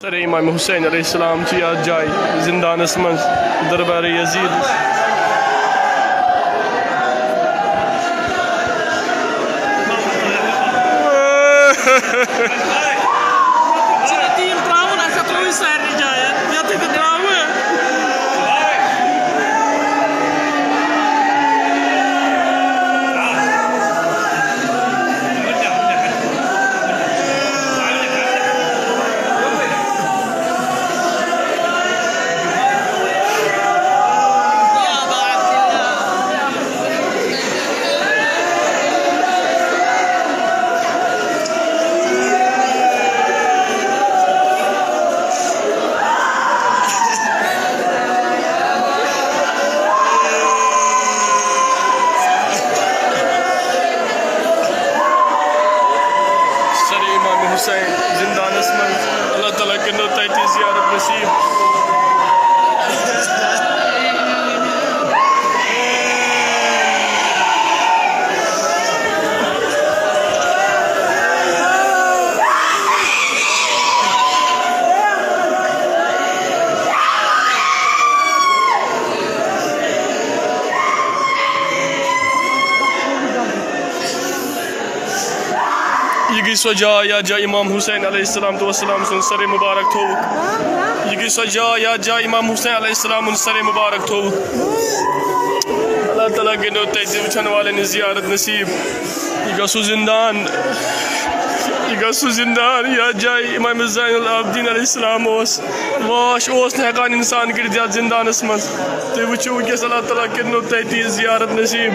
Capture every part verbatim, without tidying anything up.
سر امام حسین علیہ السلام چھِ یتھ جایہِ زندانس منٛز دربار یزید۔ ژےٚ تیٖل ترٛاوُن آسہِ، ژےٚ ترٛووُے سارنٕے جاین، یَتھ تہِ ترٛاوُن۔ سر امام حسین زندانس منٛز، اللہ تعالیٰ کٔرِنو تۄہہِ تہِ زیارت نصیٖب۔ یہِ گٔے سۄ جاے، یَتھ جایہِ امام حسین علیہ السلام تو والسلام سُنٛد سرِ مُبارک تھوٚوُکھ۔ یہِ گٔے سۄ جاے، یَتھ جایہِ امام حسین علیہ السلام سُنٛد سرِ مُبارک تھوٚوُکھ۔ اللہ تعالیٰ کٔرِنو تۄہہِ تہِ وٕچھن والٮ۪ن ہٕنٛز زیارت نصیٖب۔ یہِ گوٚو سُہ زِندان، یہِ گوٚو سُہ زِندان، یَتھ جایہِ امام زین العابدین علیہ السلام اوس۔ واش اوس نہٕ ہٮ۪کان اِنسان کٔڑِتھ یَتھ زِندانَس منٛز۔ تُہۍ وٕچھِو وٕنکیٚس، اللہ تعالیٰ کٔرِنو تۄہہِ تہِ یہِ زیارت نصیٖب۔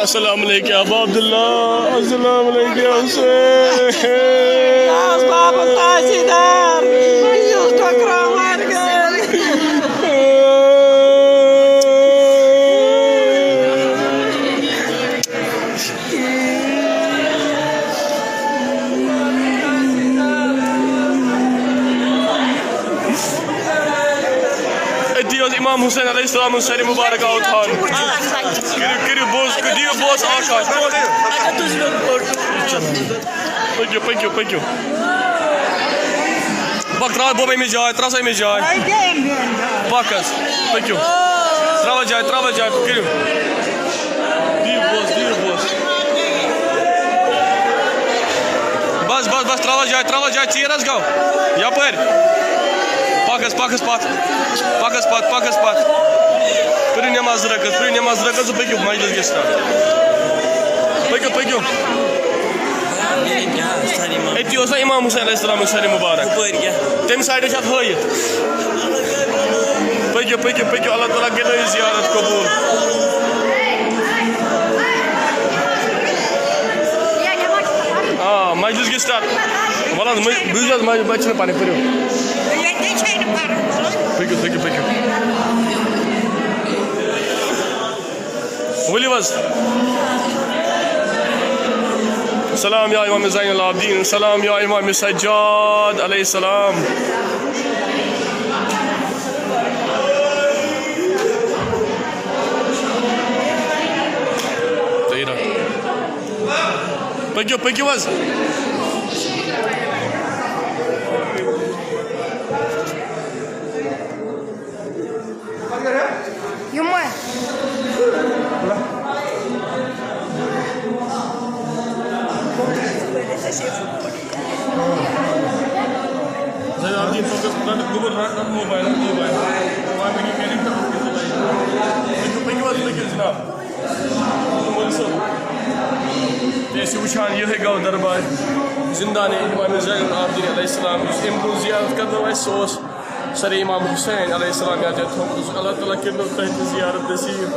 السلام علیکم ابا عبداللہ، السلام علیکم حسین۔ آز بابا تحصیلدار، یُس ٹکراو مار گئے۔ أتی اوس امام حسین علیہ السلام ہُنٛد سرِ مُبارک آو تھاونہٕ۔ کٔرِو، کٔرِو بوس، دِیِو بوس اکھ اکھ۔ پٔکِو، پٔکِو، پٔکِو۔ پَک، ترٛاو بوب أمِس جاے، ترٛاو سا أمِس جاے۔ پَک حظ، پٔکِو۔ ترٛاو حظ جاے، ترٛاو حظ جاے، کٔرِو۔ دِیِو بوس، دِیِو بوس۔ بس، بس، بس، ترٛاو حظ جاے، ترٛاو حظ جاے، ژیر حظ گوٚو۔ یَپٲرۍ۔ پَک حظ، پَک حظ پَتھ۔ پَک حظ پَتھ، پَک حظ پَتھ۔ پٔرِو نٮ۪ماز زٕ رکعت، پٔرِو نٮ۪ماز زٕ رکعت، ژٕ پٔکِو مجلس گژھِ start۔ پٔکِو، پٔکِو۔ أتی اوس نا امام حسین علیہ السلام سرِ مُبارک۔ تَمہِ side چھِ اَتھ ہٲیِتھ۔ پٔکِو، پٔکِو، پٔکِو، اللہ تعالیٰ کٔرِنو یہِ زیارت قبوٗل۔ آ، مجلس گژھِ start۔ وَلہٕ حظ، مٔ-، بہٕ چھُس حظ، مَجہِ، مَجہِ چھِنہٕ پَرٕنۍ، پٔرِو۔ پٔکِو، پٔکِو، پٔکِو۔ ؤلِو حظ۔ سلام یا امام زین العابدین، سلام یا امام سجاد علیہ السلام۔ تیرہ۔ پٔکِو، پٔکِو حظ۔ یِمے۔ زین العابدین، فوکس، رٹ، گوٚبُر، رٹ، رٹ موبایل، رٹ موبایل۔ تُہۍ ٲسِو وٕچھان، یِہوٚے گوٚو دربار زِندان امام زین العابدین علیہ السلام، یُس أمۍ برونٛہہ زیارت کرنو اَسہِ، سُہ اوس سر امام حسین علیہ السلام یَتھ جایہِ تھوٚومُت اوس۔ اللہ تعالیٰ کٔرِنو تۄہہِ تہِ زیارت نصیٖب۔